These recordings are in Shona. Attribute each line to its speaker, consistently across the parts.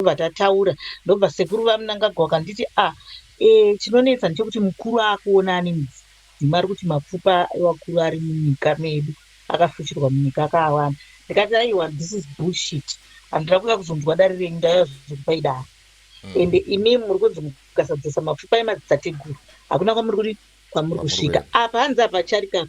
Speaker 1: Ndobva tataura, ndobva sekuru vaMnangagwa vakanditi a e, chinonetsa ndechekuti mukuru akuona ane mudzimu ari kuti mapfupa evakuru ari munyika medu akafushirwa munyika akawanda. Ndikati aiwa, this is bullshit, handina kuuya kuzonzwa dare renyu, ndauya kuzokupai dare. Ende imi muri kunzi mukasadzosa mapfupa emadzitateguru hakuna kwamuri kuti kwamuri kusvika apa, hanzi apa charika.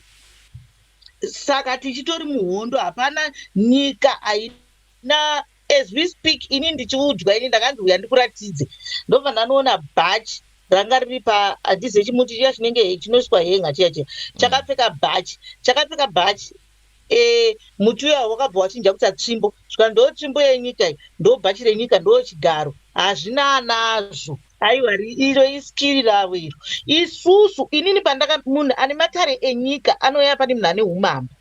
Speaker 1: Saka tichitori muhondo, hapana nyika haina. As we speak, ini ndichiudzwa, ini ndakanzi uya ndikuratidze, ndobva ndanoona bhachi ranga riri pa handizive chimuti chiya chinenge chinoiswa henga chiya chiya, chakapfeka bhachi, chakapfeka bhachi. Muti uya wakabva wachinja kuita tsvimbo, svika ndo tsvimbo yenyika iyi, ndo bhachi renyika, ndo chigaro, hazvina anazvo. Aiwa, iro iskiri ravo iro. Isusu, inini pandaka, munhu ane matare enyika anouya pane munhu ane umambo.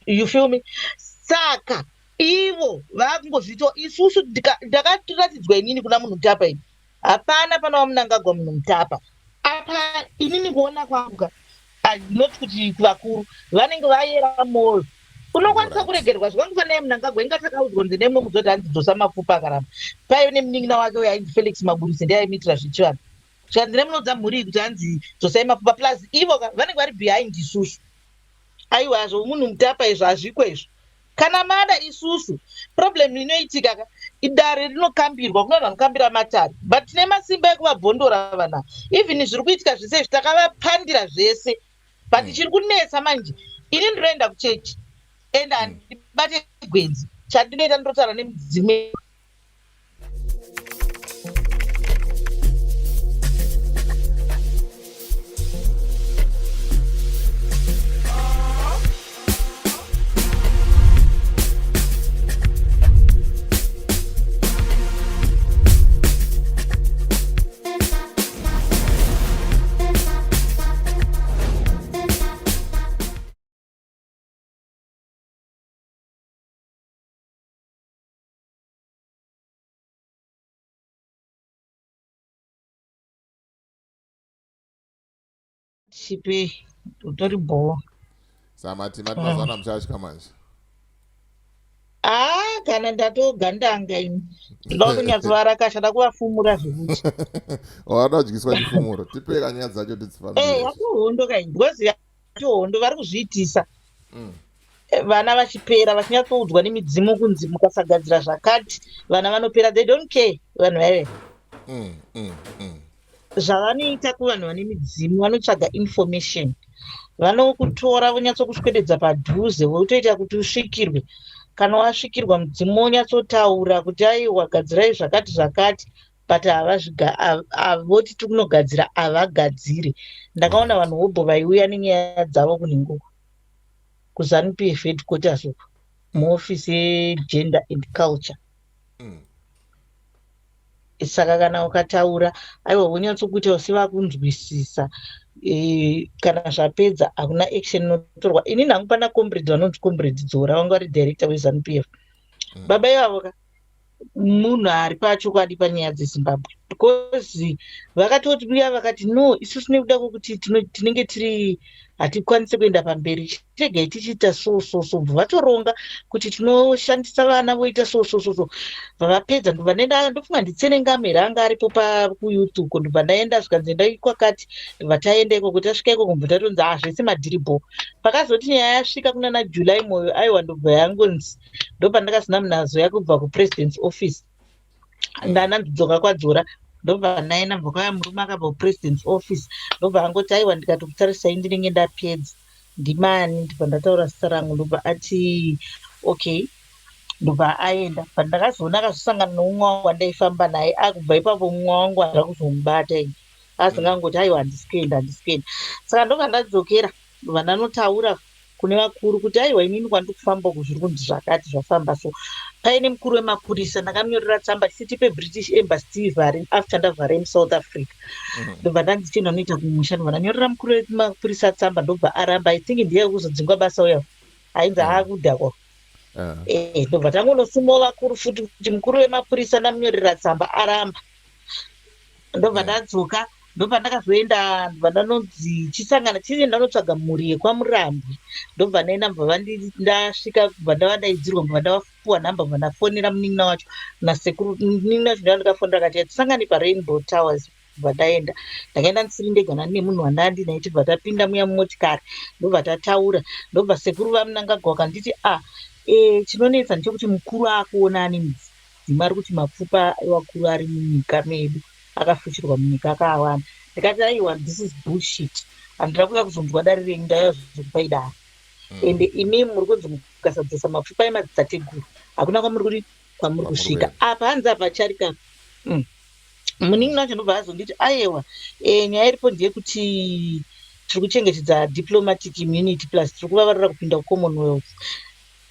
Speaker 1: You feel me? Saka ivo vakungozviitawo. Isusu ndakatiratidzwa inini kuna Munhu Mutapa ini, hapana pana waMunangagwa Munhu Mutapa apa. Inini kuona kwangu ka, not kuti kuvakuru vanenge vayera mwoyo unokwanisa kuregerwa zvakangofanira. Munangagwa inga takaudzwa kunzi nemwe muzoti hanzi dzosa mapfupa, akaramba. Paive nemunin'ina wake uyo ainzi Felix Maburisi, ndiye aimuitira zvechivanhu. Zvikanzi nemunoudza mhuri iyi kuti hanzi dzosai mapfupa, plus ivo ka vanenge vari behind isusu. Aiwa, zvomunhu Mutapa izvo hazviko izvo. Kana mada isusu, problem inoitika ka, idare rinokambirwa, kuna vanhu vanokambira matare, but tine masimba ekuvabhondora vana. Even zviri kuitika zvese izvi takavapandira zvese, but chiri kunetsa manje, ini ndinoenda kuchechi and handibate gwenzi. Chandinoita, ndinotaura nemudzimu. Chipe utori bhoo.
Speaker 2: Samati mati mazuva ano muchatya manje.
Speaker 1: Ah, kana ndatogandanga ini, ndoda kunyatsovarakasha, da kuvafumura zvekuti
Speaker 2: Wada kudyiswa chifumuro, tipe kanyaya dzacho tidzifambire.
Speaker 1: Yatohondo kai, because yatohondo vari kuzviitisa. Vana vachipera, vachinyatsoudzwa nemidzimu kunzi mukasagadzira zvakati vana vanopera. They don't care vanhu vaive. Zvavanoita kuvanhu vane midzimu, vanotsvaga information, vanokutora vonyatsokuswededza padhuze, votoita kuti usvikirwe. Kana wasvikirwa, mudzimu wonyatsotaura kuti aiwa, gadzirai zvakati zvakati, but voti tiri kunogadzira, havagadziri. Ndakaona vanhu hobho vaiuya nenyaya dzavo kunhinguku kuZANU PF headquarters uku, muofisi yegender and culture. Saka kana ukataura, aiwa, vonyatsokuita sevakunzwisisa. Kana zvapedza hakuna action inotorwa. Inini hangu pana comrade vanonzi Comrade Dzora, vanga vari director weZANU PF. Baba ivavo ka munhu ari pachokwadi panyaya dzeZimbabwe, because vakatoti uya vakati no, isusu nekuda kwekuti tinenge tiri hatikwanisi kuenda pamberi, chiregai tichiita so so so. Bva vatoronga kuti tinoshandisa vana voita so so so so. Bva vapedza, ndobva ndaenda, ndofunga nditsenengamera anga aripo pakuyouth uko. Ndobva ndaenda, zvikanzi endai kwakati. Ndobva taenda ikoko, tasvika ikoko ndobva tatonzi a zvese madhiribho. Pakazoti nyaya yasvika kunana July Moyo, aiwa, ndobva yangonzi, ndopandakazina munhu azoya kubva kupresident's office. Ndanandidzoka kwadzora, ndobva ndaenda, bva kwauya murume akabva kupresident's office, ndobva angoti aiwa, ndikati kutarisai ndinenge ndapedza, ndimani? Ndobva ndataura zita rangu, ndobva ati okay, ndobva aenda. But ndakazoona akazosangana neumwe wangu wandaifamba naye. Akubva ipapo mumwe wangu handina kuzomubata ini, asingangoti aiwa, handisi kuenda, handisi kuenda. Saka ndobva ndadzokera, ndobva ndanotaura kune vakuru kuti aiwa, inini kwandiri kufamba uku zviri kunzi zvakati zvafamba so. Paine mukuru wemapurisa, ndakamunyorera tsamba chiti tipe British Embassy tiivhare after ndavhara muSouth Africa. Ndobva ndanzi chienda unoita kumusha. Ndobva ndanyorera mukuru wemapurisa tsamba, ndobva aramba. I think ndiye wekuzodzingwa basa uya ainzi aakudhakwa. Ndobva tangonosumawo vakuru futi kuti mukuru wemapurisa ndamunyorera tsamba, aramba. Ndobva ndadzoka. Ndopandakazoenda, ndobva ndanonzi chisangana chii, ndanotsvaga mhuri yekwaMurambwi. Ndobva ndaenda, ndobva ndasvika, kubva ndavadaidzirwa, ndobva ndavapuwa nhamba, ndobva ndafonera munin'ina wacho nasekuru. Munin'ina wacho ndandikafonera akati tisangane paRainbow Towers. Ndobva ndaenda, ndakaenda ndisiri ndega, nani nemunhu wandanga ndinaye. Tibva tapinda muya mumotikari, ndobva tataura, ndobva sekuru vaMnangagwa vakanditi, a chinonetsa ndechekuti mukuru akuona ane mudzimu, ari kuti mapfupa evakuru ari munyika medu akafushirwa munyika akawanda. Ndikati, aiwa, this is bullshit, handina kuuya kuzonzwa dare renyu, ndaiva zvokupai dare. Ende imi muri kunzi mukasadzosa mapfupa emadzitateguru hakuna kwamuri kuti kwamuri kusvika. Apa hanzi apa charika. Munin'ina wacho ndobva azonditi, aiwa, nyaya iripo ndeyekuti tiri kuchengetedza diplomatic immunity, plus tiri kuvavarira kupinda kuCommonwealth.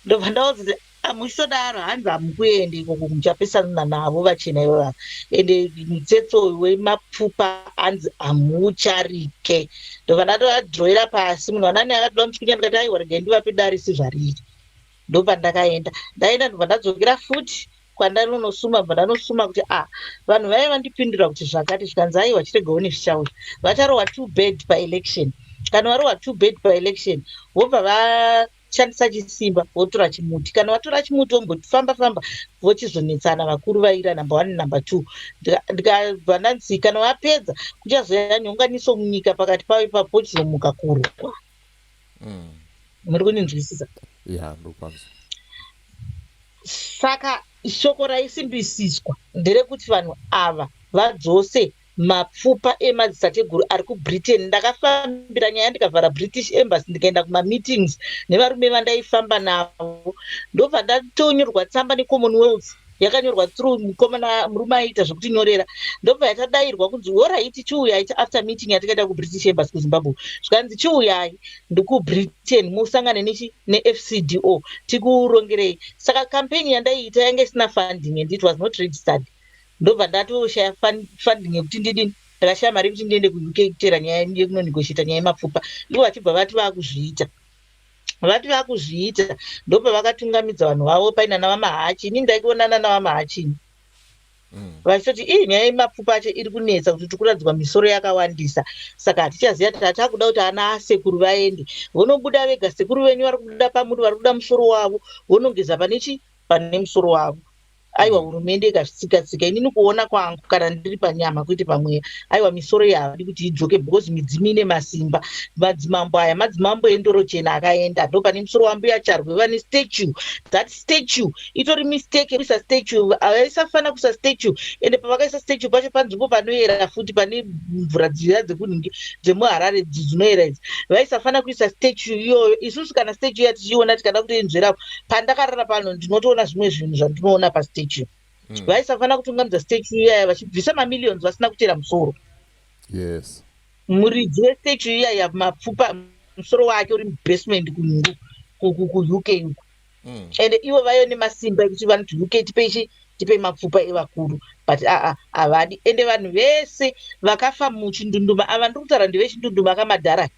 Speaker 1: Ndobva ndaudza kuti hamuchitodaro, hanzi hamukuende ikoko, muchapesana navo vachena ivava, ende mutsetse uyu wemapfupa hanzi hamucharike. Ndobva ndatoadhirowera pasi. Munhu wanani akatoda kundikunya, ndikati, aiwa, regai ndivape dare sezvariri. Ndopandakaenda, ndaenda, ndobva ndadzokera futi kwandanonosuma, bva ndanosuma kuti a vanhu vaiva vandipindura kuti zvakati. Zvikanzi, aiwa, chiregawo nezvichauya, vacharohwa too bad paelection. Kana varohwa too bad paelection, vobva vashandisa chisimba, votora chimuti. Kana vatora chimuti, vombofamba famba, vochizonetsana vakuru vaira number one, number two. Ndikabva ndanzi kana vapedza, kuchazoya nyonganiso munyika pakati pavo ipapo, vochizomuka kurwa. Muri kundinzwisisa?
Speaker 2: Ya, ndokwanisa.
Speaker 1: Saka shoko raisimbisiswa nderekuti vanhu ava vadzose mapfupa emadzitateguru ari kuBritain. Ndakafambira nyaya, ndikavhara British Embassy, ndikaenda kumameetings nevarume vandaifamba navo. Ndobva ndatonyorwa tsamba neCommonwealth, yakanyorwa through mukomana, murume aiita zvekutinyorera. Ndobva yatadayirwa kunzi, alright, chiuyai after meeting yatakaita kuBritish Embassy kuZimbabwe. Zvikanzi, chiuyai ndikuBritain musangane nechi neFCDO, tikurongerei. Saka campaign yandaiita yanga isina funding and it was not registered. Ndobva ndatoshaya funding yekuti ndidini, ndakashaya mari yekuti ndiende kuUK kuteera nyaya yekunonegotiata nyaya yemapfupa. Ivo vachibva vati vaakuzviita, vati vaakuzviita. Ndopavakatungamidza vanhu vavo paina navaMahachi. Ini ndaionana navaMahachini vachitoti, ii, nyaya yemapfupa acho iri kunetsa, kuti tiri kuradzwa misoro yakawandisa, saka hatichaziva kuti hatakuda kuti ana asekuru vaende vonobuda vega. Sekuru venyu vari kubuda pamuri, vari kuda musoro wavo, vonongeza pane chi pane musoro wavo. Aiwa, hurumende ikazvitsika tsika, inini kuona kwangu, kana ndiri panyama kwete pamweya, aiwa, misoro yavadi kuti idzoke, because midzimu ine masimba. Madzimambo aya, madzimambo endoro chena akaenda, ndo pane musoro wambuya Charwe vane statue. That statue itori mistake yekuisa statue, havaisafana kuisa statue. Ende pavakaisa statue pacho panzvimbo panoyera futi, pane mvura dziya dzekunhingi dzemuHarare dzinoyera idzi, vaisafana kuisa statue iyoyo. Isusu kana statue iya tichiiona, tikada kutoinzvera, pandakarara pano ndinotoona zvimwe zvinhu zvandinoona pastatue. Vaisafana kutungamidza statue iyaya vachibvisa mamillions vasina kutera musoro. Muridzi westatue iyaya, mapfupa, musoro wake uri mubasement kunhungu kuUK uku. Ende ivo vaive nemasimba ekuti vanoti, UK, tipei chi tipei mapfupa evakuru, but aa havadi. Ende vanhu vese vakafa muchindunduma ava, ndiri kutaura ndevechindunduma akamadhara.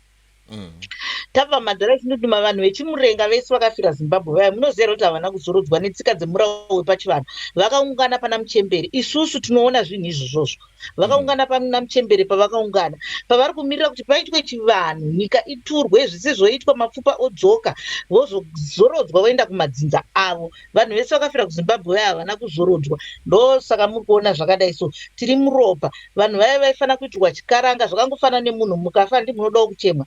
Speaker 1: Tabva madhara echindunduma, vanhu vechimurenga vese vakafira Zimbabwe vaya, munoziva here kuti havana kuzorodzwa netsika dzemurawo wepachivanhu? Vakaungana pana Muchembere. Isusu tinoona zvinhu izvozvozvo. Vakaungana pana Muchembere, pavakaungana pavari kumirira kuti paitwe chivanhu, nyika iturwe zvise zvoitwa, mapfupa odzoka, vozozorodzwa, voenda kumadzinza avo. Vanhu vese vakafira kuZimbabwe vaya havana kuzorodzwa. Ndosaka muri kuona zvakadai. So tiri muropa. Vanhu vaya vaifanira kuitirwa chikaranga. Zvakangofanana nemunhu mukafa, ndi munodawo kuchemwa,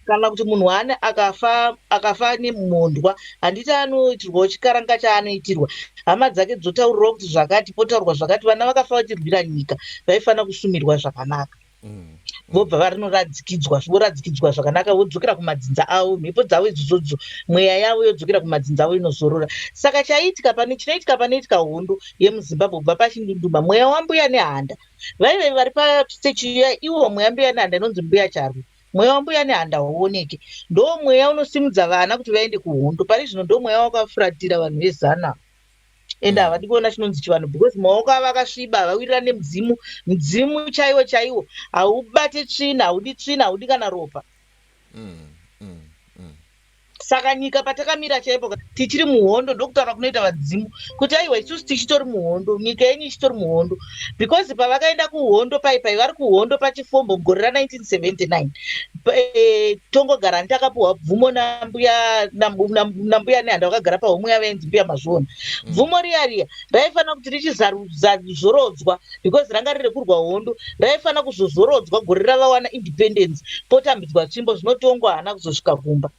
Speaker 1: kana kuti munhu waane akafa, akafa nemhondwa, handiti anoitirwawo chikaranga chaanoitirwa, hama dzake dzotaurirwa kuti zvakati, potaurwa zvakati. Vana vakafa vachirwira nyika vaifanira kusumirwa zvakanaka, vobva varinoradzikidwa, voradzikidzwa zvakanaka, vodzokera kumadzinza avo. Mhepo dzavo idzodzo, mweya yavo yodzokera kumadzinza avo, inozorora. Saka chaiitika pane chinoitika, panoitika hondo yemuZimbabwe kubva pachindunduma, mweya wambuya Nehanda vaive vari pastatue iya, iwo mweya mbuya Nehanda inonzi Mbuya Charwe, mweya wambuya Nehanda hauoneke. Ndo mweya unosimudza vana kuti vaende kuhondo. Pari zvino ndo mweya wakafuratira vanhu vezana, ende havadi kuona chinonzi chivanhu, because maoko avo akasviba, havawirirani nemudzimu. Mudzimu chaiwo chaiwo haubate tsvina, haudi tsvina, haudi kana ropa. Saka nyika patakamira chaipo tichiri muhondo, ndokutaura kunoita vadzimu kuti aiwa, isusu tichitori muhondo, nyika yenyu ichitori muhondo, because pavakaenda kuhondo pai pai vari kuhondo pachifombo mugore ra1979, Tongogara nditakapiwa bvumo nambuya Nehanda vakagara pahomwe yavo yainzi Mbuya Mazviona. Bvumo riya riya raifanira kuti richizorodzwa because ranga riri kurwa hondo, raifanira kuzozorodzwa gore ravawana independence, potambidzwa tsvimbo. Zvinotongwa haana kuzosvika kumba.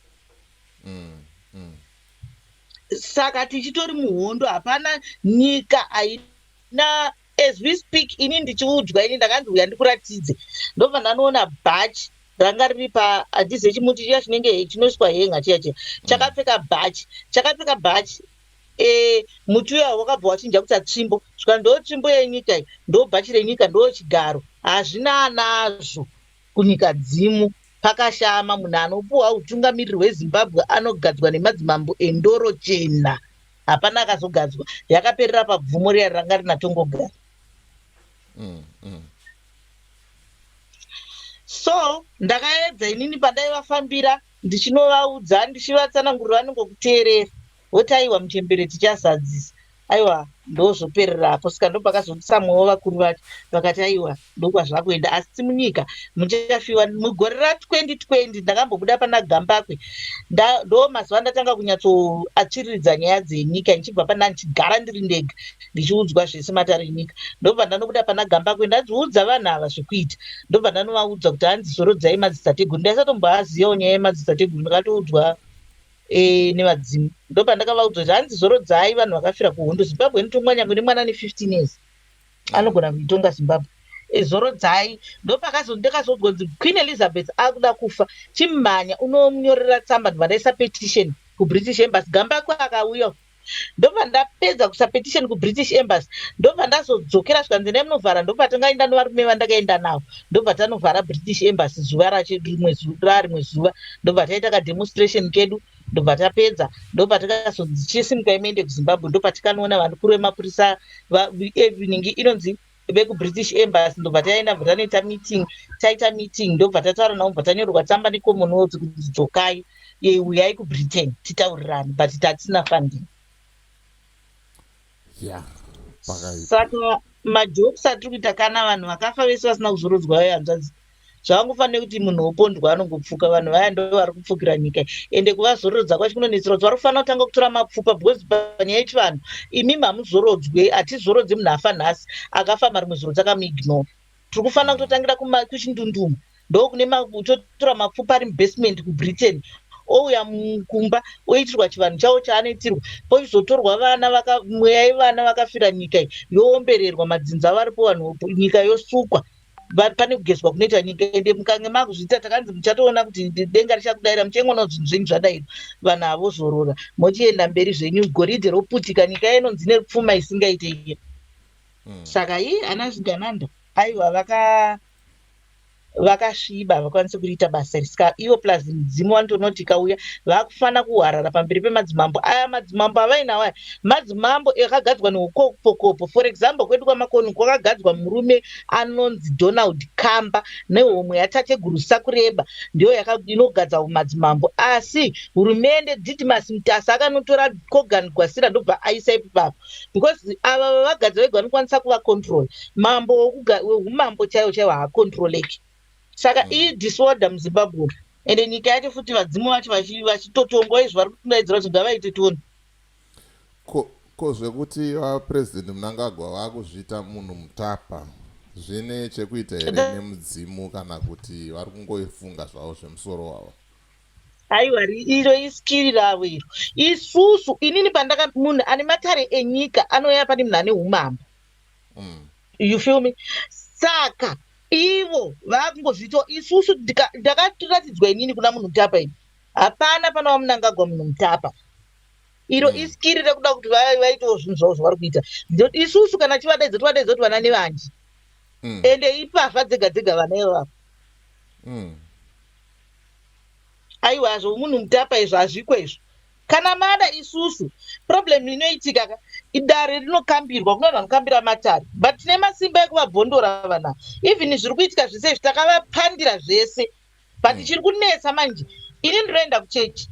Speaker 1: Saka tichitori muhondo, hapana nyika haina. As we speak, ini ndichiudzwa, ini ndakanzi uya ndikuratidze, ndobva ndanoona bhachi ranga riri pa, handizive, chimuti chiya chinenge chinoiswa henga chiya chiya, chakapfeka bhachi, chakapfeka bhachi. Muti uya wakabva wachinja kuita tsvimbo, svika ndo tsvimbo yenyika iyi, ndo bhachi renyika, ndo chigaro. Hazvina nazvo kunyika dzimu pakashama. Munhu anopuhwa utungamiriri hweZimbabwe anogadzwa nemadzimambo endoro chena. Hapana akazogadzwa, yakaperera pabvumo riya ranga rina Tongogara. So ndakaedza inini pandaivafambira ndichinovaudza, ndichivatsanangurira, vanongokuteerera voti, "Aiwa muchembere, tichazadzisa." Aiwa, ndozvopererapo. Saka ndopakazotsamwawo vakuru vacho vakati, "Aiwa, ndokwazvakuenda, asi munyika muchafiwa." Mugore ra2020 ndakambobuda pana Gambakwe. Ndo mazuva ndatanga kunyatsoatsviriridza nyaya dzenyika, ndichibva pana ndichigara ndiri ndega ndichiudzwa zvese matare enyika. Ndobva ndanobuda pana Gambakwe, ndadziudza vanhu ava zvekuita. Ndobva ndanovaudza kuti hanzi, "Zorodzai madzitateguru." Ndaisatomboazivawo nyaya yemadzitateguru, ndakatoudzwa nevadzimu. Ndopandakavaudza kuti hanzi, "Zorodzai vanhu vakafira kuhondo. Zimbabwe inotongwa nyange nemwana ne15 years, anogona kuitonga Zimbabwe. Zorodzai." Ndopakazondakazonzi Queen Elizabeth akuda kufa, chimhanya unomunyorera tsamba. Ndobva ndaisa petition kuBritish Embassy. Gambakwe akauya. Ndobva ndapedza kuisa petition kuBritish Embassy, ndobva ndazodzokera, zvikanzi, "Endai munovhara." Ndobva tangaenda nevarume vandakaenda navo, ndobva tanovhara British Embassy zuva racho rimwe zuva. Ndobva taita kademonstration kedu, ndobva tapedza, ndobva takazonzi, "Chisimukai muende kuZimbabwe." Ndobva tikanoona vakuru vemapurisa evening inonzi vekuBritish Embassy. Ndobva taenda, bva tanoita meeting. Taita meeting, ndobva tataura navo, bva tanyorerwa tsamba neCommonwealth kuti dzokai, uyai kuBritain titaurirane, but tatisina funding.
Speaker 2: Pakaipa.
Speaker 1: Saka majokes atiri kuita, kana vanhu vakafa vese vasina kuzorodzwa vayo, hanzvadzi, zvavangofanira kuti munhu wopondwa anongopfuka. Vanhu vaya ndo vari kupfukira nyika, ende kuvazorodza kwacho kunonetsera kuti vari kufanira kutanga kutora mapfupa, because panyaya yechivanhu imimi hamuzorodzwe, hatizorodzi munhu afa nhasi. Akafa marimwe zuro takamuignore. Tiri kufanira kutotangira kuchindunduma, ndokune totora mapfupa ari mubasement kuBritain, ouya kumba, oitirwa chivanhu chavo chaanoitirwa, pochizotorwa vana mweya yevana vakafira nyika iyi, yoombererwa, madzinza varipo vanhu, nyika yosukwa. Pane kugezwa kunoita nyika. Ende mukange makuzviita, takanzi muchatoona kuti denga richakudayira, muchengoona zvinhu zvenyu zvadayirwa, vanhu havozorora, mochienda mberi zvenyu, goridhe roputika, nyika inonzi nepfuma isingaite iya. Saka ii ana zvigananda, aiwa, vakasviba, vakwanise kuriita basa iri. Saka ivo plus mudzimu vanotoona ikauya, vakufanira kuhwarara pamberi pemadzimambo aya. Madzimambo avainawo aya madzimambo akagadzwa neukopokopo. For example, kwedu kwaMakoni kwakagadzwa murume anonzi Donald Kamba nehomwe yatateguru Sakureba, ndiyo inogadza madzimambo. Asi hurumende, Didymus Mutasa akanotora Kogan Gwasira, ndobva aisa ipapo, because ava vavagadza vega vanokwanisa kuvacontrol. Mambo weumambo chaiwo chaiwo haacontroleki. Saka idisorder muZimbabwe, ende nyika yacho futi vadzimu vacho vachitotongwa izvo vari kudaidzira kuti ngavaite tione.
Speaker 2: Ko zvekuti vapurezidendi Mnangagwa vaakuzviita munhu mutapa zvine chekuita here nemudzimu, kana kuti vari kungoifunga zvavo zvemusoro wavo?
Speaker 1: Aiwa, iro iskiri ravo iro. Isusu, inini pandaka, munhu ane matare enyika anouya pane munhu ane umambo. You feel me? Saka ivo vakungozviitawo. Isusu ndakatiratidzwa inini kuna munhu mutapa ini, hapana pana waMnangagwa munhu mutapa iro. Iskiri rekuda kuti vaitewo zvinhu zvavo zvavari kuita. Isusu kana chivadaidza, tovadaidza kuti vana nevanji. Ende ipavha dzega dzega vana ivavo. Aiwa, zvomunhu mutapa izvo hazviko izvo. Kana mada isusu, problem inoitika ka, dare rinokambirwa, kuna vanhu vanokambira matare, but tine masimba ekuvabhondora vanhu ava. Even zviri kuitika zvese izvi takavapandira zvese, but chiri kunetsa manje, ini ndinoenda kuchechi.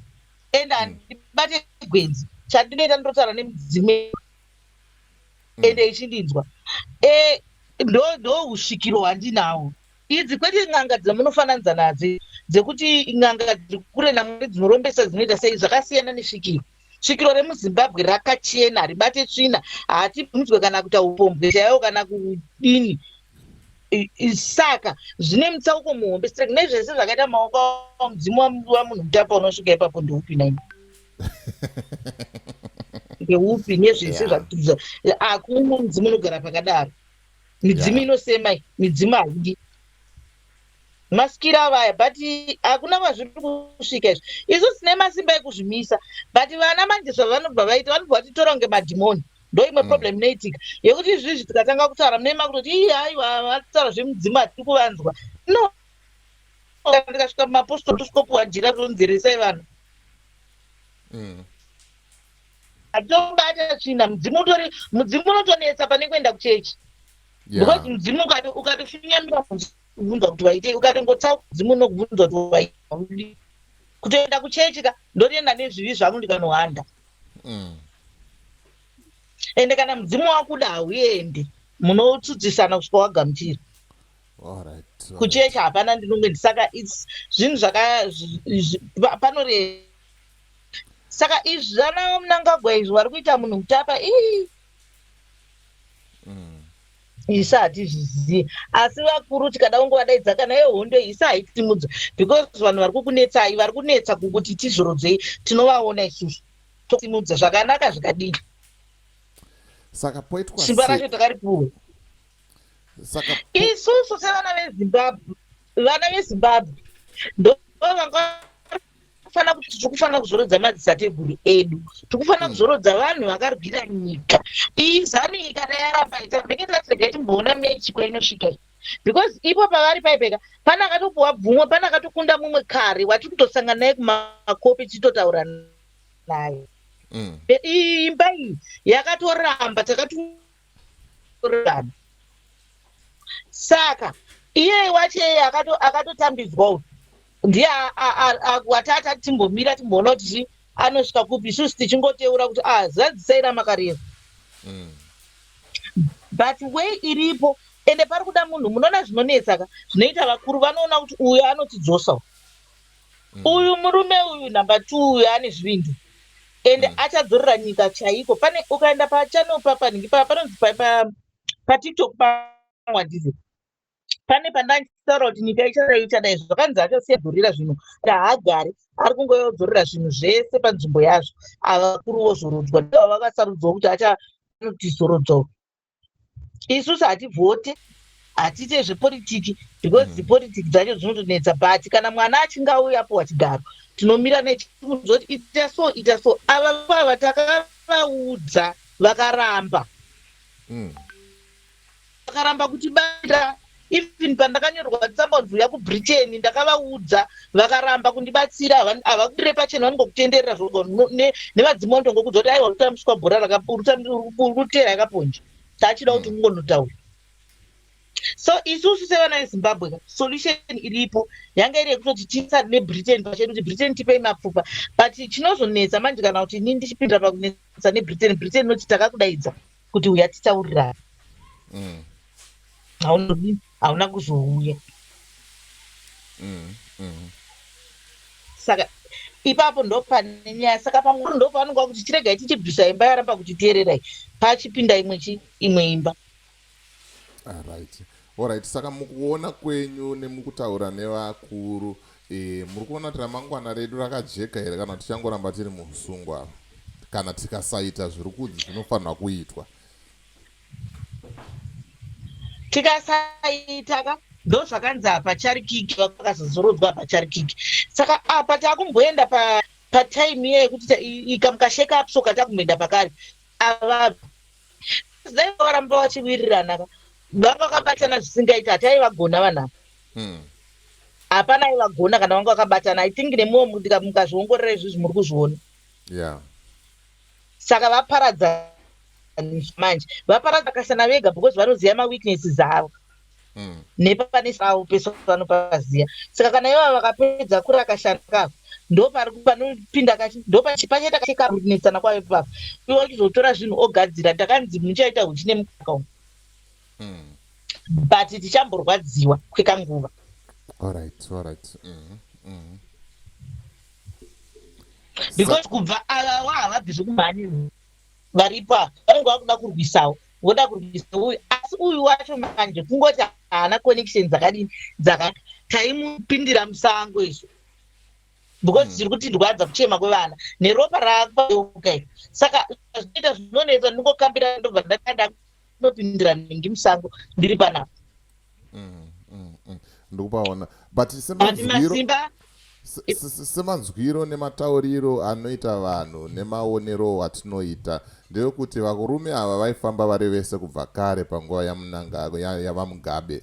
Speaker 1: Ende handibate gwenzi. Chandinoita, ndinotaura nemudzimu ende ichindinzwa. Ndo usvikiro hwandinawo. Idzi kwete n'anga dzamunofananidza nadzo, dzekuti n'anga dziri kure namwari, dzinorombesa, dzinoita sei. Zvakasiyana nesvikiro. Svikiro remuZimbabwe rakachena, haribate tsvina, hatibvunzwe kana kuita upombwe chaiwo kana kudini. Saka zvine mutsauko muhombe straight nezvese zvakaita maoko. Mudzimu wamunhu mutapa unosvika ipapo ndeupi naini? Ndeupi nezvese? Hakuna mudzimu unogara pakadaro. Midzimu inosema iyi, midzimu haidi masikiro avaya, but hakuna kwazviri kusvika izvi. Isu tine masimba ekuzvimisa, but vana manje zvavanobva vaita, vanobva vatitora kunge madhimoni. Ndo imwe problem inoitika yekuti izvizvi tikatanga kutaura, mune makutoti, "Ii, aiwa, vataura zvemudzimu, hatiri kuvanzwa." No, kana ndikasvika mumapostori, tosvikopuwa jira, tonzeresai vanhu. Hatobata tsvina. Mudzimu utori mudzimu, unotonetsa pane kuenda kuchechi because mudzimu ukatofinyamira, kubvunza kuti waitei, ukatongotsauka, mudzimu unokubvunza kuti waitei. Kutoenda kuchechi ka, ndotoenda nezvivi zvangu ndikanohanda. Ende kana mudzimu wakuda, hauendi, munotsudzisana kusvika wagamuchira. Kuchechi hapana ndinonge. Saka its zvinhu zvaka panore. Saka izvi zvana Mnangagwa izvi, vari kuita munhu mutapa ii. Isa hatizvizivi, asi vakuru tikada kungovadaidza kana yehondo iyi, isa haitimudzwa because vanhu vari kukunetsai, vari kunetsa kukuti tizorodzei, tinovaona isusu, tosimudza zvakanaka zvikadini.
Speaker 2: Saka poitwa
Speaker 1: Simba racho takaripuwa.
Speaker 2: Saka
Speaker 1: Isusu sevana veZimbabwe, vana veZimbabwe ndo vanga fanira kuti tiri kufanira kuzorodza madzitateguru edu, tiri kufanira kuzorodza vanhu vakarwira nyika iyi. ZANU iyi kana yaramba ita ndenge tatirega timboona mechi kwainosvika iyi, because ipo pavari paipeka pane akatopuwa bvumwe, pane akatokunda mumwe kare watiri kutosangana naye kumakopi tichitotaura naye. Iyi imba iyi yakatoramba, takatoramba. Saka iye wacho iye akatotambidzwa uyu ndiye watata timbomira timboona kuti chi anosvika kupi, isusu tichingoteura kuti a zadzisai ramakareva. But way iripo, ende pari kuda munhu. Munoona zvinonetsa ka, zvinoita vakuru vanoona kuti uyu anotidzosa uyu. Uyu murume uyu number 2 uyu ane zvivindi ende achadzorera nyika chaiko. Pane ukaenda pachannel papanhingi panonzi paTikTok pangu, handizi pane pandanditaura kuti nyika ichadai ichadai, zvakanzi achasiya dzorera zvinhu, haagari ari kungodzorera zvinhu zvese panzvimbo yazvo. Avakuru vozorodzwa, ndivo vakasarudzwa kuti achanotizorodzwa. Isusu hativhote, hatiite zvepolitiki because politiki dzacho dzinotonetsa, but kana mwana achinge auya apuwa chigaro, tinomira nechimuudza kuti ita so, ita so. Ava ava takavaudza, vakaramba. Vakaramba kutibata. Even pandakanyorwa tsamba kunzi uya kuBritain, ndakavaudza, vakaramba kundibatsira. Havakudire pachena, vanongokutenderera nevadzimu, vanotongokudza kuti aiwa, rutambiswa bhora, rutera yakaponja, tachida kuti ungonotaura. So isusu sevana veZimbabwe ka, solution iripo yanga iri yekutoti tisati neBritain pachedu kuti Britain tipei mapfupa. But chinozonetsa manje, kana kuti inini ndichipindira pakunetsa neBritain, Britain inoti takakudaidza kuti uya titaurirana, hauna kuzouya. Saka ipapo ndo pane nyaya. Saka pamwe ndo pavanonga kuti chiregai tichibvisa imba yaramba kutiteererai, pachipinda imwe chi imwe imba.
Speaker 2: Alright, alright. Saka mukuona kwenyu nemukutaura nevakuru, muri kuona kuti ramangwana redu rakajeka here, kana tichangoramba tiri muusungwa kana tikasaita zviri kunzi zvinofanirwa kuitwa?
Speaker 1: Tikasaita ka, ndo zvakanzi hapacharikiki, vakazozorodzwa hapacharikiki. Saka apa takumboenda patime iya yekuti ikamukasheka apsoka, takumboenda pakare. Ava dai varamba vachiwirirana ka, vanga vakabatana zvisingaiti, hataivagona vanhu ava. Hapana aivagona kana vanga vakabatana. I think nemuwo mukazviongorora izvizvi muri kuzviona. Saka vaparadza manje, vaparadza kasana vega because vanoziva maweaknesses avo nepane avo pese vanopaziva. Saka kana ivava vakapedza kurakashana kavo, Ndopari panopinda kachi ndopachaita kachikarunetsana kwayo ipapo. Iwe uchizotora zvinhu ogadzira takanzi muchaita huchi nemukaka umu. But tichamborwadziwa kwekanguva.
Speaker 2: Alright, alright.
Speaker 1: Because kubva ava wahavabvi zvekumhanyirwa varipo ava vanenge vakuda kurwisawo voda kurwisa uyu asi uyu wacho manje kungoti haana connection dzakadini dzaka taimupindira musango izvo because zviri kutirwadza kuchema kwevana neropa raakupauka iri saka zvinoita zvinonetsa ndingokambira ndobva ndakada kunopindira nhingi musango ndiri panapa.
Speaker 2: Ndikupaona but
Speaker 1: masimba
Speaker 2: semanzwiro nematauriro anoita vanhu nemaonero atinoita ndeyekuti varume ava vaifamba vari vese kubva kare panguva yaVaMugabe,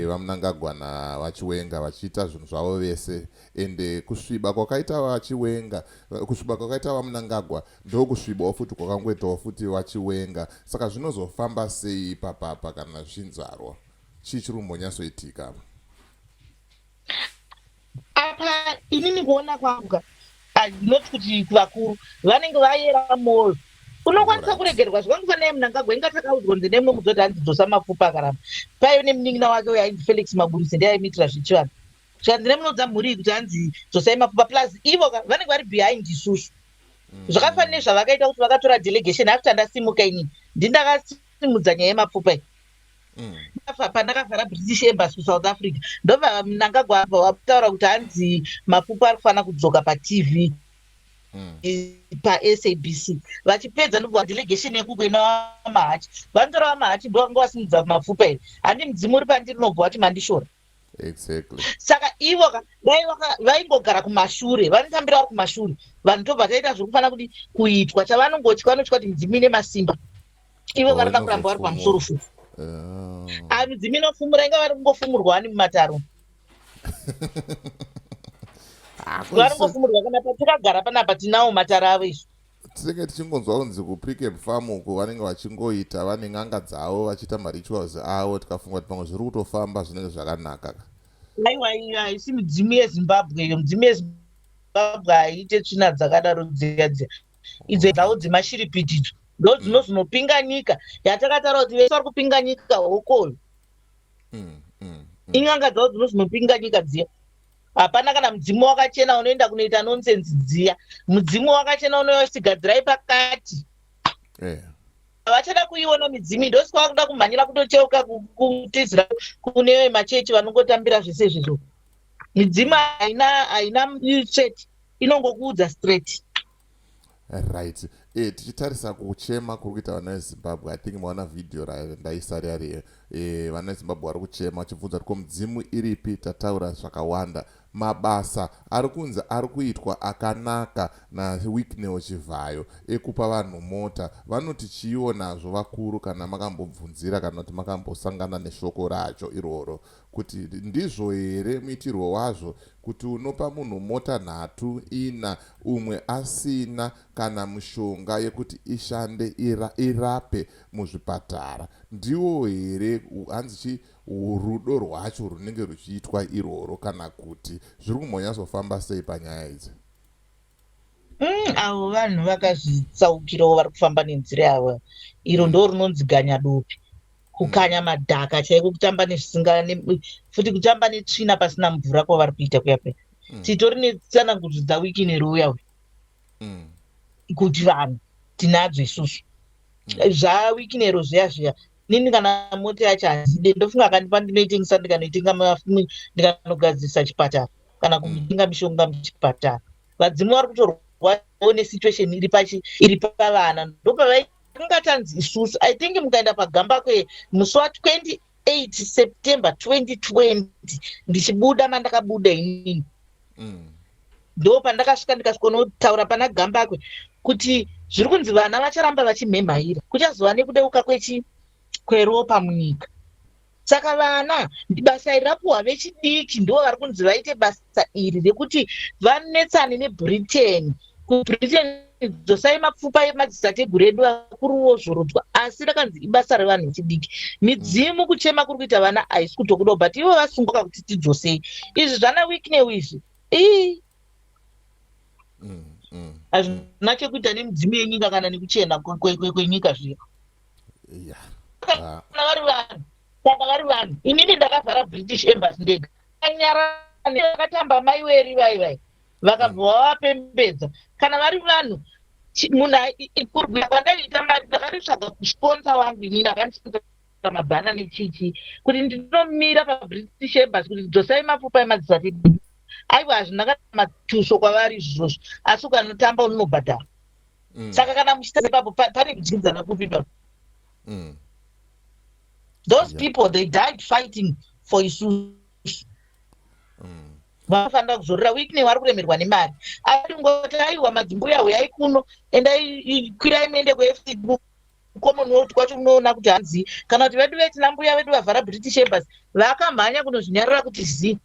Speaker 2: vaMnangagwa navaChiwenga vachiita zvinhu zvavo vese ende kusviba kwakaita vaChiwenga, kusviba kwakaita vaMnangagwa ndokusvibawo futi kwakangoitawo futi vaChiwenga. Saka zvinozofamba sei ipapapa kana zvichinzarwa? Chii chiri kumbonyatsoitika
Speaker 1: apa? Apa inini kuona kwangu ka not kuti vakuru vanenge vayera mwoyo unokwanisa kuregerwa zvakangofanira Mnangagwa inga takaudzwa kunzi nemumwe mudzoti hanzi dzosa mapfupa akaramba paive nemunin'ina wake uyo ainzi Felix Maburisi ndiye aimuitira zvechivanhu zvikanzi nemunodza mhuri iyi kuti hanzi dzosai mapfupa plus ivo ka vanenge vari behind isusu zvakafanira nezvavakaita kuti vakatora delegation after ndasimuka inini ndindakasimudza nyaya yemapfupa iyi pandakavhara British Embassy kuSouth Africa ndobva Mnangagwa abva wataura kuti hanzi mapfupa ari kufanira kudzoka paTV paSABC vachipedza ndobva delegation yekuko ina Mahachi vanotora vaMahachi ndo vanga vasimudza mapfupa here handi mudzimu uri pandiri unobva wati mandishora. Saka ivo dai vaingogara kumashure vanotambira vari kumashure vanhu tobva taita zviri kufanira kuti kuitwa chavanongotya vanotya kuti midzimu ine masimba ivo varida kuramba vari pamusoro futi ah midzimu inofumura inga vari kungofumurwa wani mumataro vari kungofumurwa kana patakagara panapa tinawo mataro avo izvo.
Speaker 2: Tinenge tichingonzwa kunzi kuPrecabe Farm uku vanenge vachingoita vane n'anga dzavo vachiita marituals avo tikafunga kuti pamwe zviri kutofamba zvinenge zvakanaka.
Speaker 1: Aiwa iyo haisi midzimu yeZimbabwe iyo midzimu yeZimbabwe haiite tsvina dzakadaro dziya dziya idzo dzavo dzemashiripiti idzo ndo dzinozonopinga nyika yatakataura kuti vese vari kupinga nyika hokoyo in'anga dzavo dzinozonopinga nyika dziya hapana kana mudzimu wakachena unoenda kunoita nonsense dziya mudzimu wakachena unoyosigadzirai pakati havachada kuiona midzimu ndosika vakuda kumhanyira kutocheuka kutizira kune machechi vanongotambira zvese izvizvo midzimu haina haina straight inongokuudza straight.
Speaker 2: Right, tichitarisa kuchema kuri kuita vana veZimbabwe, I think maona vhidhiyo randaisa riya riya vana veZimbabwe vari kuchema vachibvunza kuti ko mudzimu iripi? Tataura zvakawanda mabasa ari kunzi ari kuitwa akanaka naWicknell Chivhayo ekupa vanhu mota vanoti chiiwo nazvo vakuru kana makambobvunzira kana kuti makambosangana neshoko racho iroro kuti ndizvo here muitirwo wazvo kuti unopa munhu mota nhatu ina umwe asina kana mushonga yekuti ishande irape muzvipatara ndiwo here hanzi chi rudo rwacho runenge ruchiitwa irworwo kana kuti zviri kumbonyatsofamba sei panyaya idzi?
Speaker 1: Avo vanhu vakazvitsaukirawo vari kufamba nenzira yavo iro ndo rinonzi ganyadopi kukanya madhaka chaiko kutamba nezvisinga futi kutamba netsvina pasina mvura kwavari kuita kuya kuya titori netsanangudzo dzaWicknell uya uya kuti vanhu tinadzo isusu zvaWicknell zviya zviya nini kana mota yacho handide ndofunga akandipa ndinoitengesa ndikanoitenga ndikanogadzirisa chipatara kana kutenga mishonga muchipatara vadzimu vari kutorwawo nesituation iri pachi iri pavana ndopavai kungatanzi isusu I think mukaenda paGambakwe musi wa28 September 2020 ndichibuda mandakabuda inini ndo pandakasvika ndikasvikonotaura pana Gambakwe kuti zviri kunzi vana vacharamba vachimhemhaira kuchazova nekudeuka kwechi kweropa munyika saka vana basa iri rapuhwa vechidiki ndo vari kunzi vaite basa iri rekuti vanetsane neBritain kuBritain dzosai mapfupa emadzitateguru edu akuruwo zvorodzwa asi rakanzi ibasa revanhu vechidiki midzimu kuchema kuri kuita vana haisi kutokudawo but ivo vasungwa kuti tidzosei izvi zvana Wicknell izvi ii. Hazvina chekuita nemidzimu yenyika kana nekuchena kwenyika zviya.
Speaker 2: Ah.
Speaker 1: Kana vari vanhu, kana vari vanhu, inini ndakavhara British Embassy ndega. Nyara vakatamba maiweri vai vai, vakabva vavapembedza. Kana vari vanhu, munhu kurwira kwandaiita mari, ndakaritsvaga kusponsor wangu inini, akandisponsa mabhana nechichi, kuti ndinomira paBritish Embassy kuti dzosai mapfupa emadzitateguru. Aiwa, hazvina kana matuso kwavari izvozvo, asi ukanotamba unobhadhara. Saka kana muchiita ipapo, pane kudyidzana kupi ipapo? Those people, they died fighting for isusu. Vanofanira kuzorora. Wicknell vari kuremerwa nemari, ari ngoti aiwa, madzimbuya, huyai kuno, endai, kwirai muende kuFC, Commonwealth kwacho, munoona kuti hanzi kana kuti vedu vetina mbuya vedu vavhara British Embassy, vakamhanya kunozvinyarara kuti zi.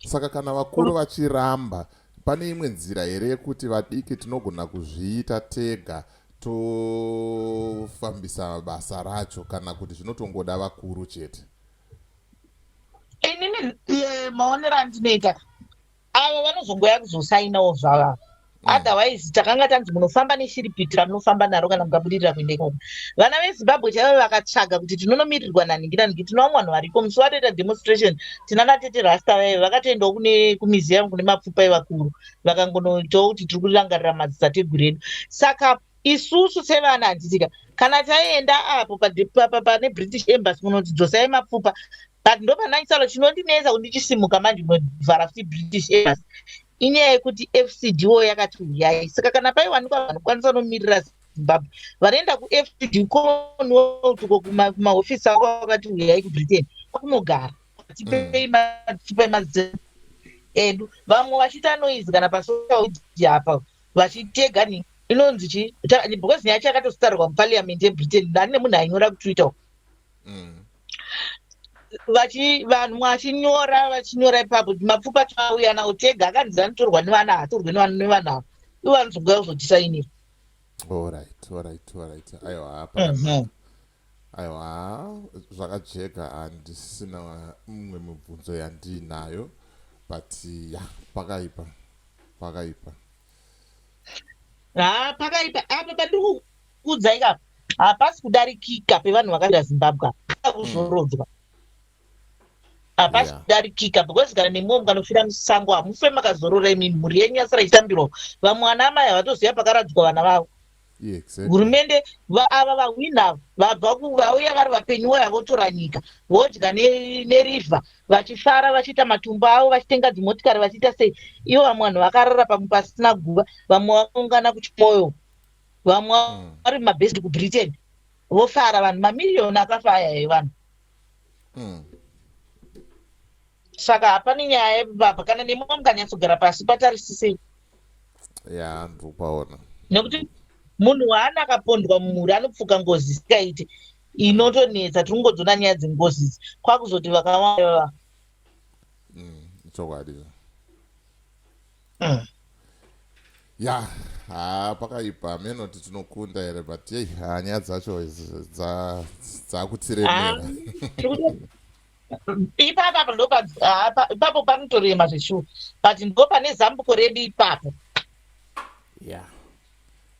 Speaker 2: Saka kana vakuru vachiramba, pane imwe nzira here yekuti vadiki tinogona kuzviita tega, tofambisa basa racho, kana kuti zvinotongoda vakuru chete?
Speaker 1: Inini maonero andinoita, avo vanozongoya kuzosainawo zvavavo. Otherwise takanga tanzi munofamba neshiripiti ramunofamba naro kana mukabudirira kuenda ikoko. Vana veZimbabwe chaivo vakatsvaga kuti tinonomirirwa nanhingi nanhingi, tinoa vanhu variko. Musi watoita demonstration, tina natete Rasta vaive vakatoendawo kune kumuseum kune mapfupa evakuru, vakangonoitawo kuti tiri kurangarira madzitateguru edu. Saka isusu sevana, handitika, kana taenda apo pane British Embassy kunoti dzosai mapfupa, but ndopanaisalo chinondinetsa kuti ndichisimuka manje kunovhara futi British Embassy, inyaya yekuti FCDO yakati uyai. Saka kana paiwanikwa vanokwanisa kunomirira Zimbabwe, vanoenda kuFCD, Commonwealth uko, kumahofisi avo, vakati uyai kuBritain kwakunogara, tipei mapfupa emadzitateguru edu. Vamwe vachiita noise kana pasocial media apa, vachitega ni inonzi chi because nyaya yacho yakatozotaurwa muparliament yeBritain, ndani nemunhu ainyora kuTwitter. Vanhu vachinyora ipapo kuti mapfupa tauya nawo tega, akanzi anotorwa nevana, haatorwe nevanhu ava, ivo vanozongoya kuzotisainira.
Speaker 2: Alright, aiwa, aiwa, zvakajeka. Handisina mumwe mibvunzo yandiinayo, but ya, pakaipa, pakaipa.
Speaker 1: Ha, pakaipa apa pandiri kukuudzai kapa, hapasi kudarikika pevanhu vakafira Zimbabwe apa kuzorodzwa, hapasi kudarikika, because kana nemiwo mukanofira musango, hamufe makazorora imimi, mhuri yenyu yasara ichitambirwa. Vamwe vana amai havatoziva pakaradzwa vana vavo. Hurumende ava vahwina vabva vauya vari vapenyu, voya votora nyika, vodya nerivha, vachifara, vachiita matumbu avo, vachitenga dzimotikari, vachiita sei. Ivo vamwe vanhu vakarara pamwe pasina guva, vamwe vakaungana kuchimoyo, vamwe vari mumabhesi kuBritain, vofara. Vanhu mamiriyoni akafa aya evanhu. Saka hapane nyaya yepapa. Kana nemiwo mukanyatsogara pasi, patarisisei.
Speaker 2: Ya, ndiri kupaona.
Speaker 1: Nekuti munhu waana akapondwa mumhuri anopfuka ngozi isikaite, inotonetsa. Tiri kungodziona nyaya dzengozi idzi, kwakuzoti vakawanda.
Speaker 2: Chokwadi. Ya, ha, pakaipa. Menoti tinokunda here? But yei, ha, nyaya dzacho dzakutiremera.
Speaker 1: Ipapo apa ndo ipapo panotorema zveshuwa, but ndo pane zambuko redu ipapo.
Speaker 2: Ya,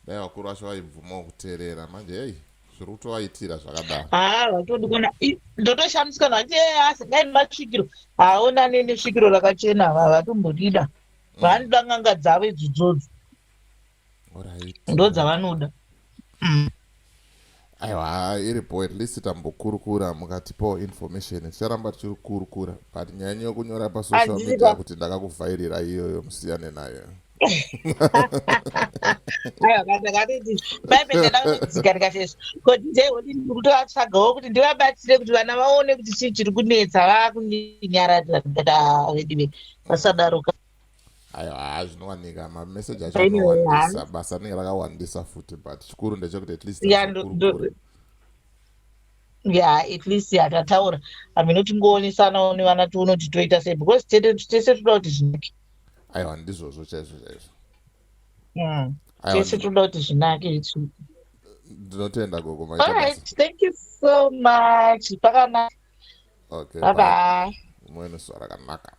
Speaker 2: dai vakuru vacho vaibvumawo kuteerera manje. Hei, zviri kutovaitira zvakadaro.
Speaker 1: Ha, vatodi kuona. Ndotoshamisika vati asi dai masvikiro haonane nesvikiro rakachena, havatombodida. Vanoda n'anga dzavo idzodzodzo. Ndo dzavanoda.
Speaker 2: Aiwa, iripo. At least tambokurukura, mukatipawo information. Ticharamba tichiri kukurukura, but nyaya yekunyora pasocial media kuti ndakakuvhairira, iyoyo musiyane nayo.
Speaker 1: Aiwa, ndakatoti paipe ndada ndikatesva kuti ndeiwoti ndikutovatsvagawo kuti ndivabatsire kuti vana vaone kuti chii chiri kunetsa. Vakundinyararira, ndikati vedive vasadaro.
Speaker 2: Aiwa, zvinowanika, mameseji acho anowandisa, basa rinenge rakawandisa futi, but chikuru ndechekuti at least
Speaker 1: Ya, at least yatataura, hamino tingoonesanawo nevana, tione kuti toita sei, because tese toda kuti zvinake.
Speaker 2: Aiwa, ndizvozvo chaizvo chaizvo.
Speaker 1: Tese toda kuti zvinake.
Speaker 2: Ndinotenda, gogo.
Speaker 1: Alright, thank you so much, pakanaka.
Speaker 2: Okay.
Speaker 1: Bye bye.
Speaker 2: Mwene zuva rakanaka.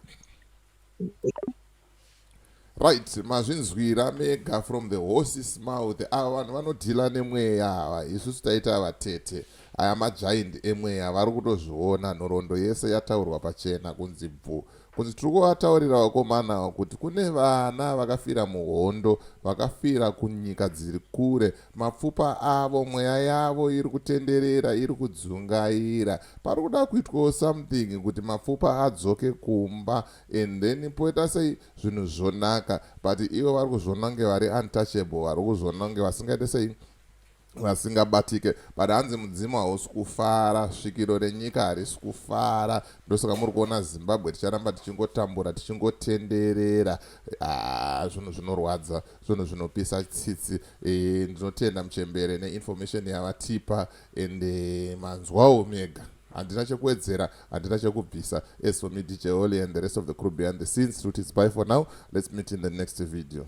Speaker 2: Right, mazvinzwira mega from the horse's mouth. Ava vanhu vanodhila nemweya ava, isusu taita vatete. Aya magiant emweya vari kutozviona. Nhoroondo yese yataurwa pachena kunzi bvu, kunzi tiri kuvataurira vakomana kuti kune vana vakafira muhondo, vakafira kunyika dziri kure. Mapfupa avo, mweya yavo iri kutenderera, iri kudzungaira. Pari kuda kuitwawo something kuti mapfupa adzoke kumba, and then poita sei, zvinhu zvonaka. But ivo vari kuzviona kunge vari untouchable, vari kuzviona kunge vasingaite sei, vasingabatike. But hanzi mudzimu hausi kufara, svikiro renyika harisi kufara. Ndosaka muri kuona Zimbabwe ticharamba tichingotambura, tichingotenderera. Ah, zvinhu zvinorwadza, zvinhu zvinopisa tsitsi. Ndinotenda muchembere neinformation yavatipa, and manzwawo mega. Handina chekuwedzera, handina chekubvisa. As for me, DJ Oli, and the rest of the crew behind the scenes, it's bye for now. Let's meet in the next video.